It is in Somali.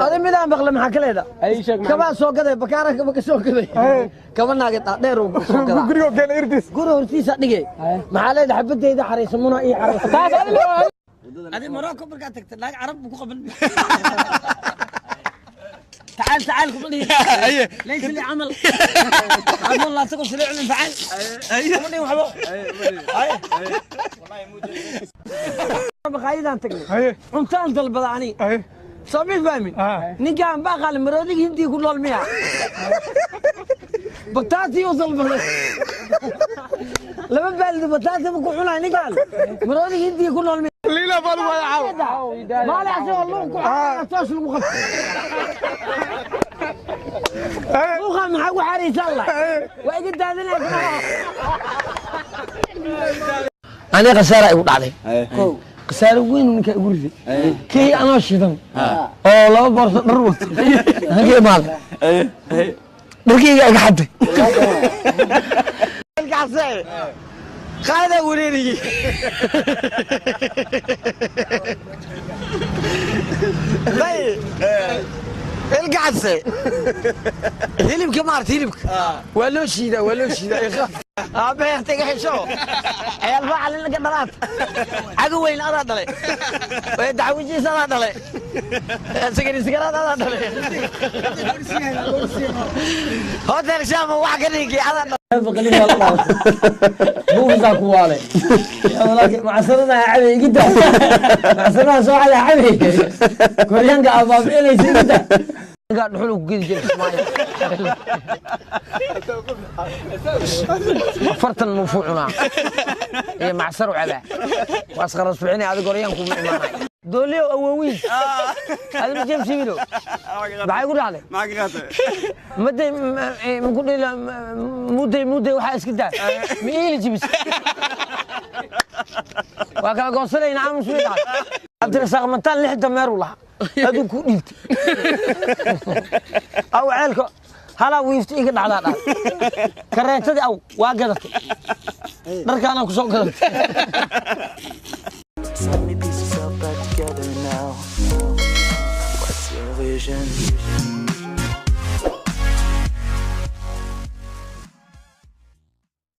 Adi midaan maqle maxaa ka leeda? Kabaa soo gaday, bakaara kaba ka soo gaday, kaba naagid dheer uu soo gadaa. Gurigo keena irtiis. Guri hortiisa dhigay. Maxaa leeda? Xabadeyda xaraysa, muna ii xaraysa. Adi Morocco markaad tagta, naag Carab buu ku qaban. تعال تعال، كم لي ليس لي عمل، عمل لا تقص لي عمل، فعل كم لي وحبو. Maqaayadaan tagnay, cuntaan dalbada ani. Soo mi fahmin? Ninkaan baa qaali maroodiga Hindiya ku nool miya? Bataati u dalbaday, laba baaldi bataati ma ku cunay ninkaan maroodiga Hindiya ku nool miya? Liila baa lagu wada caawa. Maali asagoo luuq ku xaaraya toos lagu qabtay. Luuqa maxaa ku xaaraysa? Allah waa iga daadinaya. Aniga khasaara igu dhacday, khasaaro weyn. Ninkaa igu riday kii anoo shidan oo laba boorso dhar wato aan ka imaaday, dharkayga iga xaday. Qaadaa wareerigii ilgacadse hilibka maarta, hilibka waa loo shiidaa, waa loo shiidaa. Aabahay hata iga xisho, ciyaalfaa calinka dhalaad, cago weyn adaa dhalay, dacwajiis adaa dhalay, sigarisigaraad adaa dhalay, Hotel Shama wax ka dhigi adaa dhalay. Buufisaa ku waale macsarada cabe igida, macsarada soo cada cabe, koryaanka aabaabi'inaysa igida. Ninkaa dhuxul ku gedi jiray Kismaayo, 40 muufuu cunaa iyo macsaru cabaa, waa isqaras bixinaya. Adig goryaan kuma imaanay dooliyo awowiis adima jemsigido maxay ku dhacday? Maday maku dhila muday muday, waxaa iska daa ma iili jibis, waa kala goosanayna. Aamus way dhacday. Cabdirasaaq Mataan lix dameer uu lahaa, aduu ku dhiibtay aw ceelka halaa wiifta iga dhacdaa dhahay. Kareetadii aw waa gadatay, dharkaanaa ku soo gadatay. Let me piece yourself back together now. What's your vision?